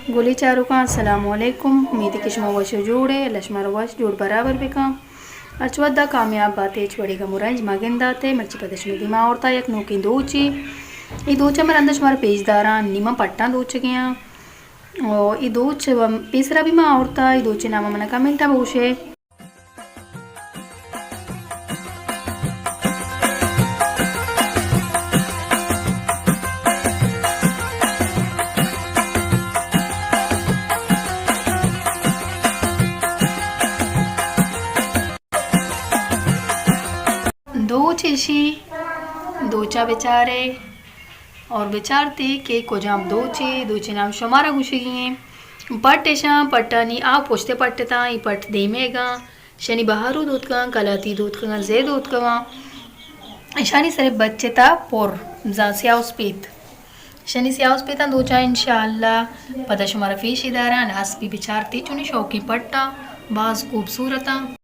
گلیں چاروکاں، السلام علیکم۔ امیت کہ شما وش و جوڑ ئے، اللہ شمارا وش جوڑ برابر بکن۔ ہرچ وھدا کامیاب بات ئے، ہچ وڑیں گم و رنج مہ گندات ئے۔ مرچی پدا شمے دیما آورتا یک نوکیں دوچے۔ اے دوچ ءَ من رندا شمارا پیش داراں، نی من پٹاں دوچگے آں۔ او اے دوچ پیسرا بھی ما آورتا، اے دوچے نام ءَ منا کمنٹاں بگوشے۔ دوچ ایشی، دوچا بچارے اور بچارتے کہ کجام دوچے، دوچے نام شمارا گوشگی ایں۔ پٹ ایشاں، پٹانی آ پشت پٹ اتاں، ای پٹ دیمیگاں۔ شنی بہارو دوتکگاں، کلاتی دوتکگاں، زید دوتکگاں۔ شانی سرے بچتا پر، بزاں سیاہ و سپیت۔ شنی سیاہ و سپیتاں دوچاں انشاءاللہ پدا شمارا پیشی داراں۔ اسپی بچارتی چونی شوقیں پٹاں، باز خوبصورتاں۔